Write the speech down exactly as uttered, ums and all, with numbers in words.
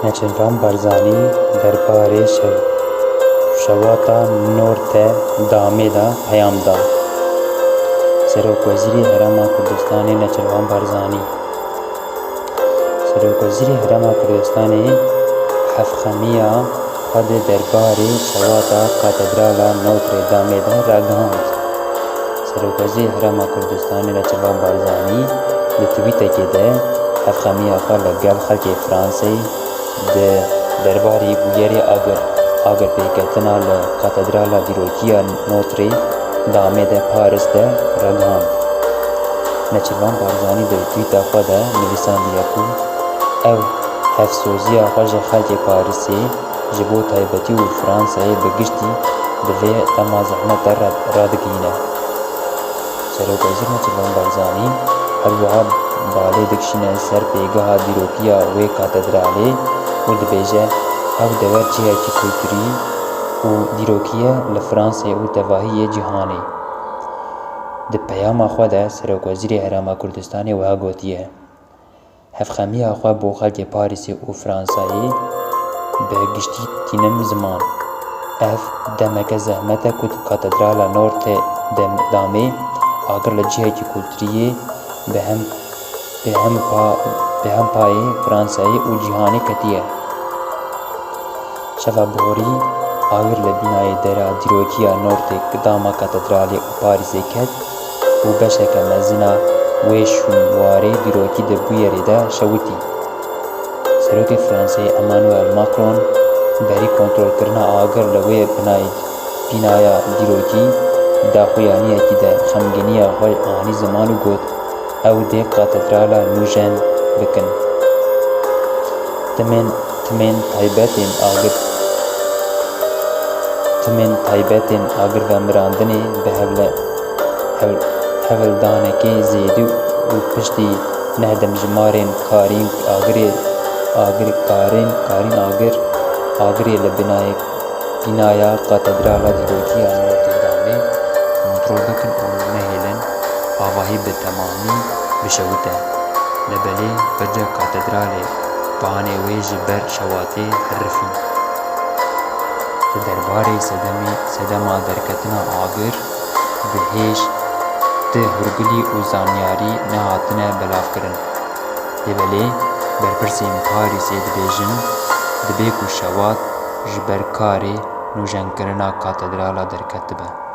Neçirvan Barzanî derbarê şew-, şewata Notre Dame de peyam da. Serokwezîrê Herêma Kurdistanê Neçirvan Barzanî. Serokwezîrê Herêma Kurdistanê hevxemiya xwe di derbarê şewata Katedrala Notre Dame de ragihand. Serokwezîrê Herêma Kurdistanê Neçirvan Barzanî di twîtekê de hevxemiya xwe li gel xelkê Franseyê di derbarê bûyerê agir, agirpêketina li Katedrala Dîrokiya Notre Dame de Paris de ragihand. Neçirvan Barzanî di twîta xwe de nivîsandiye ku ew hevsoziya xwe ji xelkê Parisê, ji bo taybetî û Fransayê bi giştî di vê dema zehmet de ra-, radigihîne. Serokwezîr Neçirvan Barzanî her wiha balê dikişîne ser pêgeha dîrokiya wê katedralê û dibêje, ew dever cihekî kulturî û dîrokî ye li Fransayê û tevahî yê cîhanê. Di peyama xwe de Serokwezîrê Herêma Kurdistanê wiha gotiye, hevxemiya xwe bo xelkê Parîsê û Fransayê bi giştî tînim ziman. Ev demeke zehmet e ku di Katedrala Notre Dame agir li cihekî kulturî yê bi hem, bi hem pa-, bi hem payê Fransayê û cîhanê ketiye. Şeva borî agir li bînayê dera dîrokiya Nortê Dama Katedralê û Parîsê ket û beşeke mezin a wê şûnwarê dîrokî di bûyerê de şewitî. Serokê Fransayê Emmanuel Macron berî kontrolkirina agir li wê binayê, bînaya dîrokî, daxuyaniyekî de xemgîniya xwe anî ziman û got, ew dê katedrala nûjen bikin. Timên, timên taybetên agir, timên taybetên agirvemirandinê bi hevle-, hev-, hevildanekê zêdî û piştî neh demjimarên karîn agirê, agir, karîn, karîn agir, agirê li binayê, bînaya Katedrala Dîrokî ya Notre Dameê kontrol bikin û nehêlin avahî bi temamî bişewite. Lê belê birca katedralê, banê wê ji ber şewatê herifîn. Di derbarê sedemê, sedema derketina agir bi hêj ti hûrgilî û zanyarî nehatine belavkirin. Lê belê berpirsên Parîsê dibêjin, dibê ku şewat ji ber karê nûjenkirina katedrala derketibe.